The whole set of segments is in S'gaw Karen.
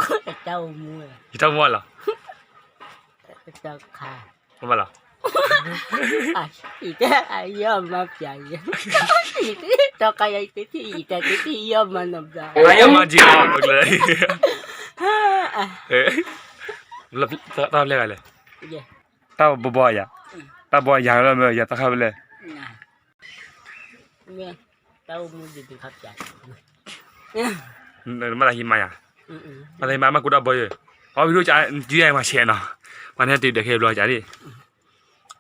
တၢ်အိၣ်မူ, ယတၢ်အိၣ်မူလီၤ, တၢ်ခါ, မ့ၢ်ဘၣ်လီၤ, ယတဲအယီၢ်မၤပျးယဲ, တၢ်ခါယဲ ယတဲထံၣ် ယတဲထံၣ် ယီၢ်မၤနီၤဘျါ, အယီၢ်မၤက့ၤ, တၢ်ပျဲဂၤလဲၣ်, တၢ်ဘီဘီယၤ, တၢ်ဘီယၤလၢမ့ၢ်ယၤတၢ်ခါဖဲလဲၣ် တၢ်အိၣ်မူဒံးဒံးခါပျး, မ့ၢ်သးဟံးမၤယၤ, မ့ၢ်သးဟံးမၤမၤကူတၢ်ဘီယၤ, အီ video ကၠး နစုယဲမၤရှဲနီၤ, ပှၤန့ၣ်တုၤဒီးခဲဘျီကၠးဒံး,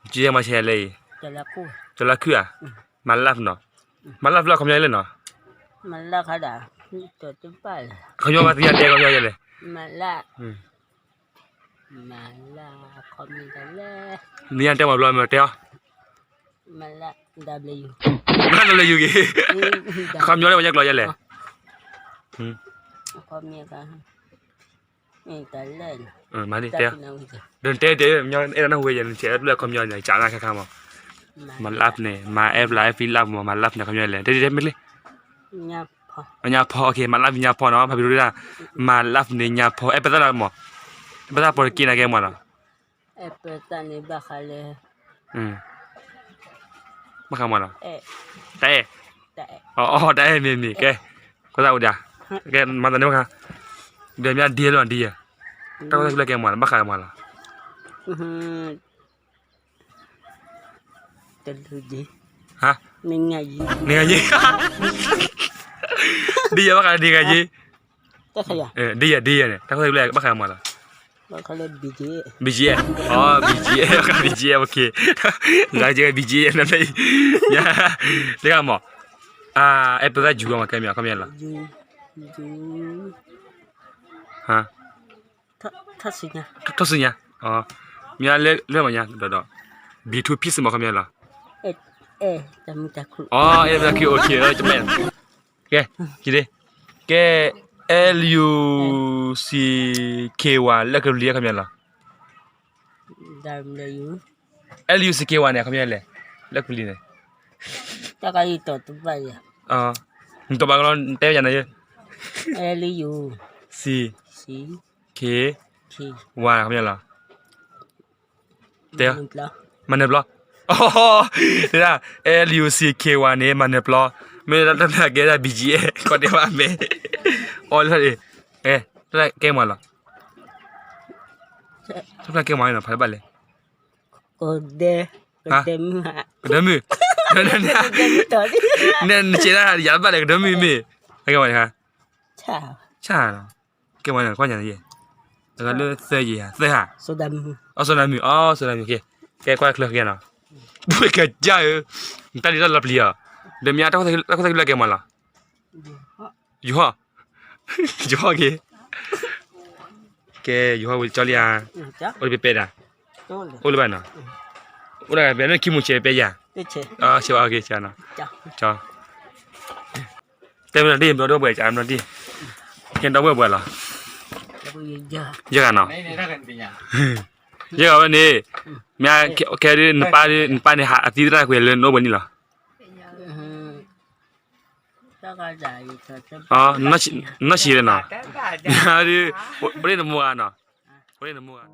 နစုယဲမၤရှဲလဲၣ်အံၤ, ကၠလၢခုၣ်ဧါ, မၤ live နီၤ, မၤ live လၢအခီပညီလဲၣ်နီၤ, မၤ live ခါဒၣ်, ခီပညီဘၣ်သ့ၣ်ညါတဲခီပညီယဲလဲၣ်, မၤ live မၤလၢအခီပညီလဲၣ်, နယါတဲမၤဘျီမ့ၢ်တဲအီၤ, မၤလၢ W, မၤလၢ W ဂ့ၤ, အခီပညီလၢပှၤညါကျိာ်ယဲလဲၣ်, အခီပညီက, မၤလၢ, ဒီးနတဲတဲ, အဲၣ်ဒိးနၢ်ဟူဝဲယဲ နတဲလၢအခီပညီန့ၣ် ကၠးနၤခါခါမး, မၤ live န့ၣ် မၤ app လၢ app လၢ app မး မၤ live န့ၣ် အခီပညီလဲၣ် တဲတဲမ့ၢ်လံ ညါဖီ, မၤ live ညါဖီနီၤ ဖးဘီဒိဒၣ်, မၤ live န့ၣ် ညါဖီ အဲၣ်ပသၣ်လီၤမး, အဲၣ်ပသၣ်ပှၤတက့ၢ်နၤကဲမးလီၤ, အဲၣ်ပသၣ်န့ၣ်ဘၣ်ဃးလၢ, ဘၣ်ဃးမးလီၤ, တၢ်အဲၣ်, တၢ်အဲၣ်မ့ၢ်မ့ၢ်ကဲ, ကသၣ်အိၣ်ဒၣ်, ကဲမၤသးန့ၣ်ဘၣ်ဃး, ဒီးမ့ၢ်ဒ်ယဲလီၤဒ်ယဲ, တၢ်ကသၣ်ဖဲလဲၣ်ကဲမးလီၤ ဘၣ်ဃးမးလီၤ တလူၤယံၤ, ဟါ, နငါယံၤ, နငါယံၤ, ဒ်ယဲဘၣ်ဃးဒ်နငါယံၤ, ဒ်ယဲဒ်ယဲန့ၣ် တၢ်ကသၣ်ဖဲလဲၣ်ဘၣ်ဃးမးလီၤ, BGF, အိ BGF, BGF, နကဲ BGF နဖဲ, တဂၤမး, အဲၣ်ပသၣ်ယူၤမးကဲမး အခီပညီလီၤ, ထီၣ်စုညါ, မ့ၢ်လၢမးညါဒီးဒီး, B two piece မး အခီပညီလီၤ, အိ အဲၣ်ပသၣ်ခုၣ်, ကဲ, ကဲ, LUCKY လၢကလံၤအခီပညီလီၤ, LUCKY န့ၣ် အခီပညီလဲၣ်, လၢကလံၤန့ၣ်, နတဘၣ်ကလီ နတဲယၤန့ၣ်, LUCKY အခီပညီလီၤ တဲ, မၤနၢၤပျီ, တဲဒၣ် LUCKY န့ၣ် မၤနၢၤပျီ, မ့ၢ်တၢ်ဖျါကဲဒၣ် BGF ကီးတဲဘၣ်မဲာ်, အီလၢ, တၢ်ကဲမးလီၤ, တၢ်ဖျါကဲမးလီၤ ဖးတဘၣ်လဲၣ်, ကဒၢမုၢ်, နကဲဒၣ်ယၤတဘၣ်လဲၣ် ကဒၢမုၢ်မ့ၢ်, ကဲမး, ကဲမးန့ၣ် ကွၢ်ညါန့ၣ်ယဲ, တဂၤလၢသၢယဲဧါ သၢဧါ, စီၤဒၤမုၢ်, စီၤဒၤမုၢ်, ကဲကွၢ်ချၢကဲနီၤ, ဘုကစၢ်ဧၢ, တၢ်လံၤတၢ်လီၤပျံၤအီၤ, ဒီးမ့ၢ် တၢ်ကသၣ်ဖဲလဲၣ်ကဲမးလီၤ, ယဟီၣ်, ယဟီၣ်က့ၤ, ကဲ ယဟီၣ်ဝံၤကၠီလံဧါ, အိၣ်လၢပဲပဲဒၣ်, အိၣ်လၢဘၣ်နီၤ, အိၣ်လၢပဲန့ၣ် ခံမူဆဲးပဲယၤ, ဆဲး, တဲမ့ၢ်ဒီးဘှဲၣ်ကၢမ့ၢ်ဒီး, ဟဲဒီပုၢ်ဝဲၢ်လီၤ, ယဲၢ်ဂၤနီၤ, ယဲၢ်ဂၤဝဲန့ၣ်, မ့ၢ်ခဲဒ် နပၢ်န့ၣ် ဟးအသံသရၣ်ကွံာ်လၢနအိၣ်ဘၣ်န့ၣ်လီၤ, နီၢ်ဆံးလဲၣ်နီၤ, ဒ်, အိၣ်လၢနမိၢ်ဂၤနီၤ, အိၣ်လၢနမိၢ်ဂၤ